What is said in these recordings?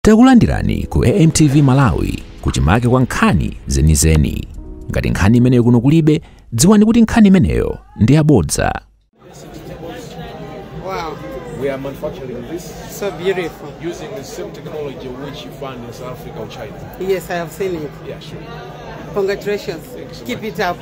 Takulandirani ku AMTV Malawi kuchimake kwa nkhani zenizeni. Ngati nkhani imeneyo kuno kulibe, dziwani kuti nkhani imeneyo ndi yabodza. Wow. We are manufacturing this So beautiful. using the same technology which you find in South Africa or China. Yes, I have seen it. Yeah, sure. Congratulations. Thank you so Keep much. it up.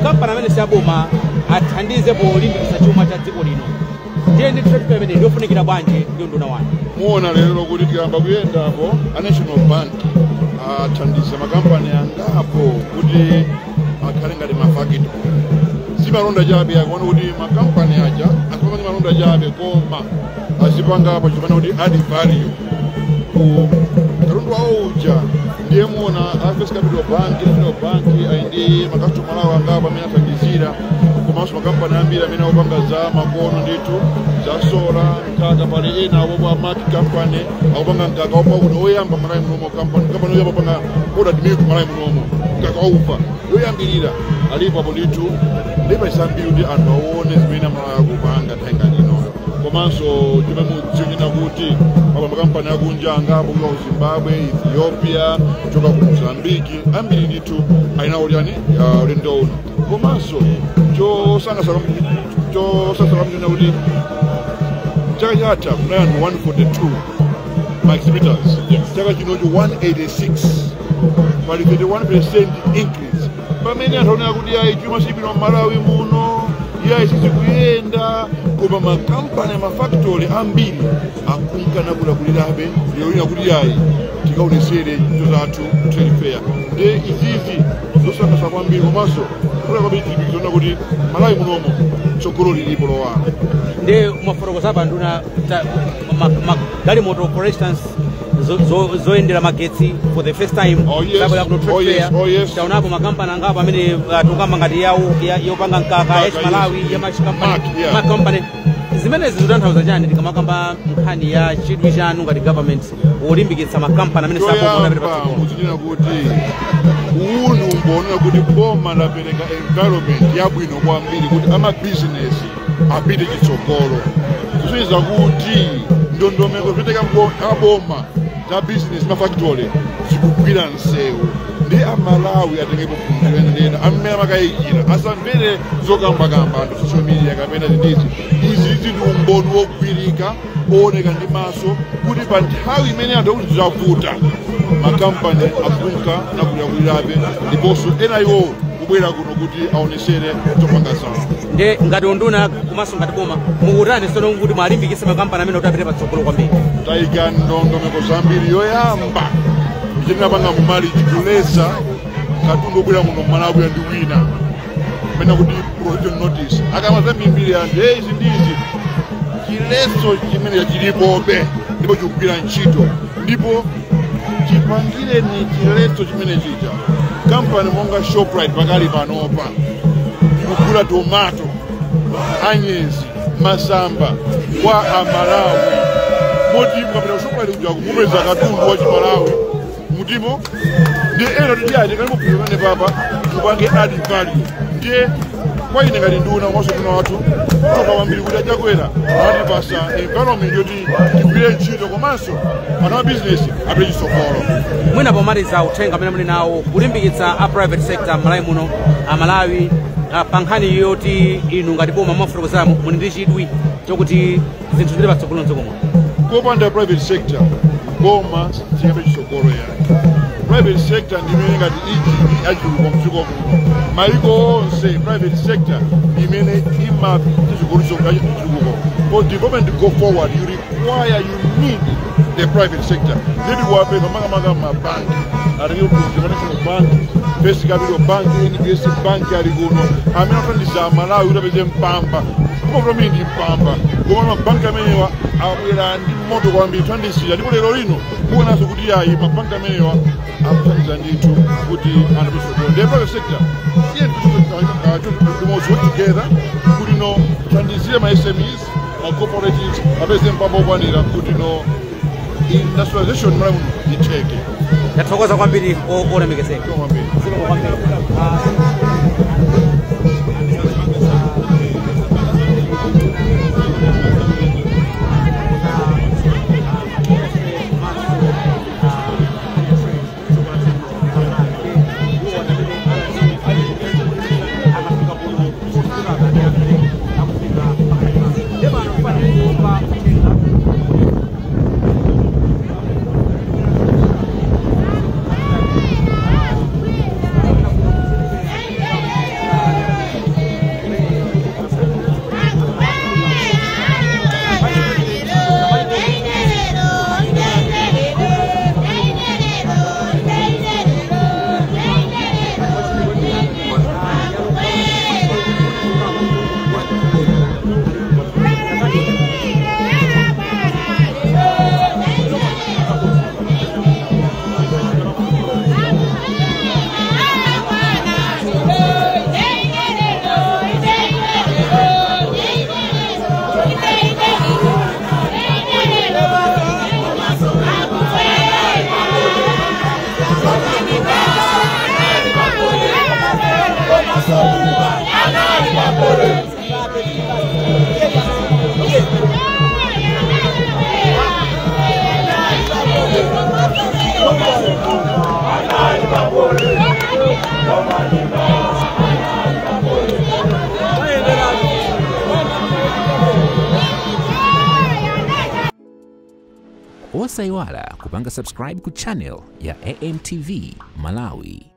Makampani amene siaboma athandize polimbikitsa chuma cha dziko lino. Ndiye ndi trade fair imene yofunikira bwanji ndi unduna wanu. Muona lero kuti tikayamba kuyendapo a National Bank athandiza makampani angapo kuti akhale ngati mafakito. Si malonda chabe akuona kuti makampani aja asipanga malonda chabe koma azipangapo chipana kuti add value ku katundu wawo uja. Ndiye muona First Capital Bank, National Bank ndi makastomala awo angapo amene athandizira komanso makampani ambiri amene akupanga za makono ndithu za sola mkaka pali ena awopo a Mark Company akupanga mkaka wapakuti oyamba Malawi munomo kampani oyamba panga powdered milk Malawi munomo mkaka waufa oyambirira alipo apo ndithu ndipo isambiri kuti anthu aone zimene Malawi akupanga nthawi ngati inoyo. Komanso chomwe mudziwina kuti apa makampani akunja angapo kuchoka ku Zimbabwe, Ethiopia, kuchoka ku Mozambique ambiri ndithu ali nawo liyani ulendo uno. Komanso chosangalatsa kuti chaka chatha kunali anthu 142 ma exhibitors, chaka chinocho 186, pali 31% increase. Pamene anthu aonera kuti ayi chuma sibwino Malawi muno, iyayi sizikuyenda, koma makampani amafactory ambiri akunkana kulakulirabe lero kuti yayi tikaonesere ntchito zathu trade fair. Ndi izizi zosangalatsa kwambiri komanso kula kwambiri chilimbikitso kuti Malawi munomo tsogolo lilipo lowala. Ndi mwafotokoza pa nduna galimoto for instance zoyendera magetsi for the first time. Oh yes. Oh yes. Oh yes. Taonapo makampani angapo amene tukamba ngati yawo yopanga mkaka ya Malawi ya Mash Company, Mark Company. Zimenezi zikutanthauza chani tikamakamba nkhani ya chidwi chanu ngati government wolimbikitsa makampani amene saboma apite patsogolo? Muzinena kuti uwu umbonera kuti boma lapereka environment yabwino kwambiri kuti amabizinesi apite chitsogolo. Kusonyeza kuti ndondomeko zopereka aboma za business mafactory zikugwira nsewu ndi Amalawi atengepo phunziro ena amene amakayikira asamvere zokambakamba anthu social media kapena zindisi. Izi ndi umboni wogwirika ooneka ndi maso kuti pa nthawi imene anthu akuti zavuta makampani akunka nakulirakulirabe ndiponso ena iwo kubwera kuno kuti aonesere zopanga zawo. Ndiye ngati unduna komanso ngati boma mukutani sono kuti mwalimbikitse makampani amene kuti apite patsogolo kwambiri? Tayika ndondomeko zambiri. Yoyamba ndinapanga mumali chikuleza katundu obwera muno Malawi ndi wina amene kuti prohibition notice akamaza mbiri anthu izi ndizi chileso chimene chilipobe ndipo chikugwira ntchito. Ndipo chipangire ni chiletso chimene chija. Kampani monga Shoprite pakali panopa ikugula tomato, anyezi, masamba kwa Amalawi. Moti mukapita ku Shoprite kuja kumupeza katundu wa Chimalawi mutimo ndi ena titi kalipo pamene papa mupange add value. Ndiye kwa ine ngati nduna komanso nduna wathu toka kwambiri kuti achakwera anatipasa environment yoti tigwire ntchito komanso anthu a business apite chitsogolo. Mwina pomaliza, uthenga amene muli nawo kulimbikitsa a private sector m'Malawi muno, Amalawi, pa nkhani yoti inu ngati boma mwafotokozera muli ndi chidwi chokuti zinthu zipite patsogolo mdziko muno. Kopanda private sector, boma singapite chitsogolo yake. Private sector ndimene ngati engine yachitukuko mdziko muno. Maiko onse private sector imene imapita chitsogolo chitukuko. For development to go forward, you need the private sector. Ndidi kuwapempha makamaka mabanki atenge ku National Bank, First Capital Bank, NBS Bank ali kuno amene athandiza Amalawi kuti apeze mpamba. Koma ndi mpamba, koma mabanki amenewa abwera ndi moto kwambiri kuthandizira, ndipo lero lino kuonanso kuti ayi, mabanki amenewa akuthandiza ndithu kuti anthu apite chitsogolo. Ndiye private sector, iye limodzi, work together kuti no thandizire ma SMEs, ma cooperatives apeze mpamba okwanira kuti no industrialization Malawi muno itheke. Ndathokoza kwambiri, olemekezeka. Kwambiri. Zikomo kwambiri. Osayiwala kupanga subscribe ku channel ya AMTV Malawi.